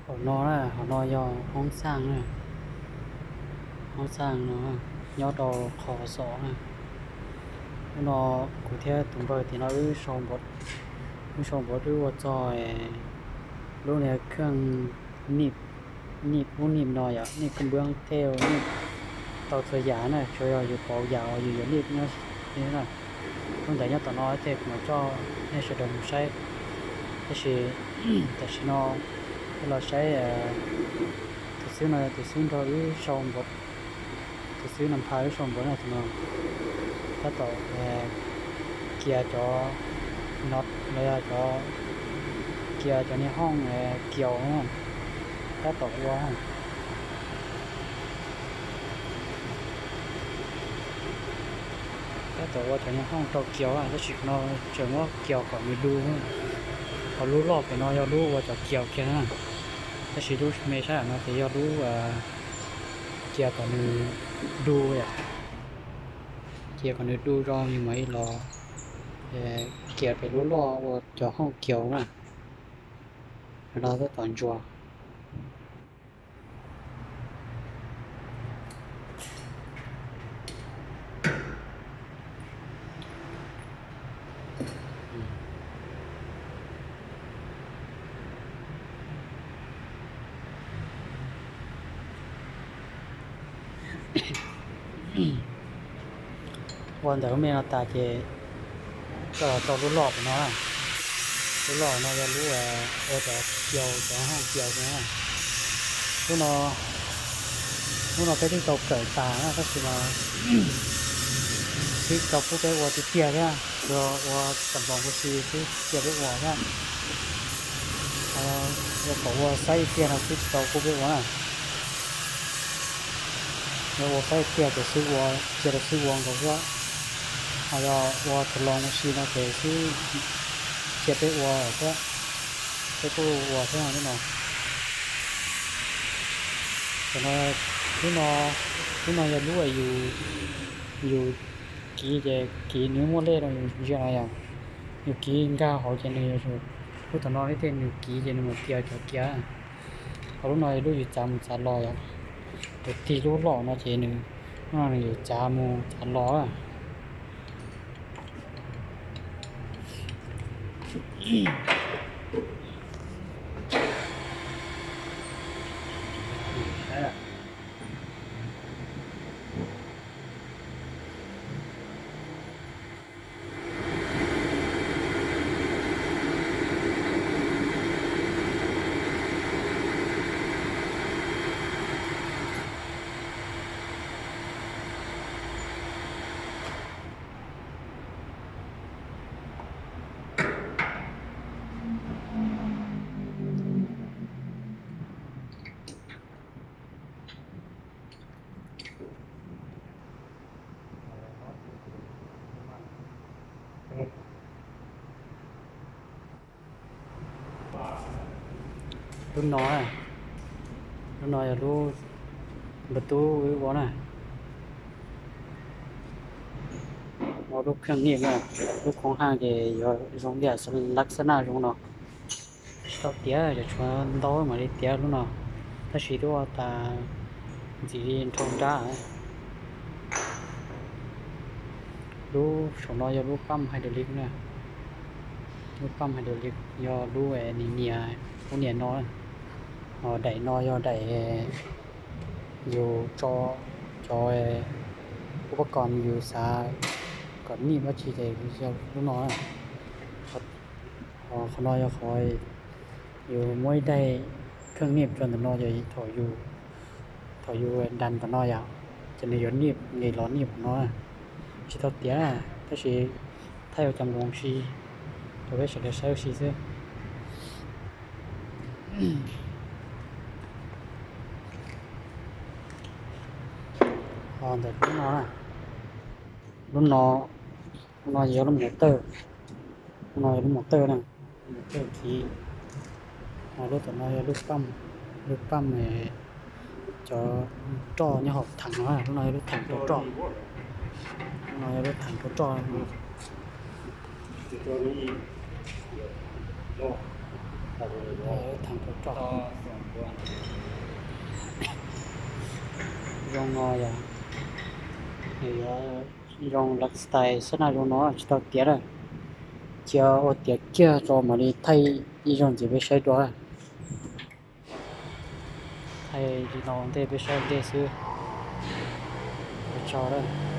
Hauv no na, hauv no yog hoob xaj na, hoob xaj no nyob rau qhov xom na. Hnub no kuv thiab tus npawg tim no wb sau npav, wb sau npav wb ua txog lub niag kheej nij, nij ub nij no yom, nij kheej npwb tej nij tau txhua yam na, tsuas yog yus pauv yam uas yus yuav nij nyob xwb na. Lub ntawd nyob tom no thiab kuv mam coj nej sawv daws mus saib. Tab sis tam sim no wb los saib tus xib no, tus xib nrog wb sau npav, tus xib no pha wb sau npav na, tus no tab tom kias cov no los yog cov, kias cov niag hooj kiaus na, tab tom ua, tab tom ua cov niag hooj rau kiaus, tab sis qhov no tseem muab kiaus kom nws du. Qhov lub loj pem no yog lub ua cov kiaus kiag na, tab sis lub me sab nram no ces yog lub kias kom nws du yom, kias kom nws du zoo yus mam li los kias pem lub loj ua cov hooj kiaus na. Los tab tom ntsuas. Ua ntawm lub me no tas ces coj los rau lub loj no. Lub loj no yog lub ua cov kiaus, cov hooj kiaus na. Lub no, lub no peb twb tau kawm tas na, tab sis mas xib tau pub peb ua tiag tiag thiab, yog ua xam nploos huv si xwb cia peb ua thiab. Yog kom ua saib tiag no xib tsis tau pub peb ua na. Yog ua saib tiag ces xib ua, cia rau xib ua nkaus xwb. Ho yog ua thaum loos huv si no ces xib cia peb ua thiab, peb kuj ua thiab no. Lub no, lub no yog lub yus kiv ces kiv nws muaj lej rau yus ntsia no yom. Yus kiv nkag hauv ces nws, lub tom no thiab nws kiv ces nws mus kiag cov kiav. Ho lub no lub yus txav mus txav los yom. Tus tig lub loj no ces nws, lub no nws yus txav mus txav los. Lub no, lub no yog lub npawg tub wb ua na. Ua lub kheej niaj na, lub khoov haj ces yuav zoo li lab xab naj zoo no. Tsis tau tiav, yuav tshuav ntau mam li tiav lub no, tab sis twb ua tas ntxim li nrhau nrab. Lub saum no yog lub paj hydraulic na, lub paj hydraulic yog lub nias, lub nias no, ho daim no yog daim yus tso cov uv pab kos yus xav kom nij dab tsi ces yog lub no. Ho qhov no yog qhov yus muab ib daim kheej nij rau ntawm no ces thaum yus, thaum yus das ntawm no yom, ces nws yuav nqis los nij qhov no. Tsis tau tiav tab sis thaij ua cov nploos si rau peb sawv daws saib ua si xwb. Ho ntawm lub no, lub no, lub no yog lub motawj, lub no yog lub motawj na, motawj kiv. Ho lub tom no yog lub paj, lub paj cov roj nyob hauv theem no, lub no yog lub theem rau roj, lub no yog lub theem rau roj. Zoo no yog, yuav zoo lifestyle xwb na, zoo no tsis tau tiav na. Cia ua tiav kiag tso mam li thaij ib zaug ntxiv peb saib dua. Thaij li no ntej peb saib ntej xwb. Ua tsaug na.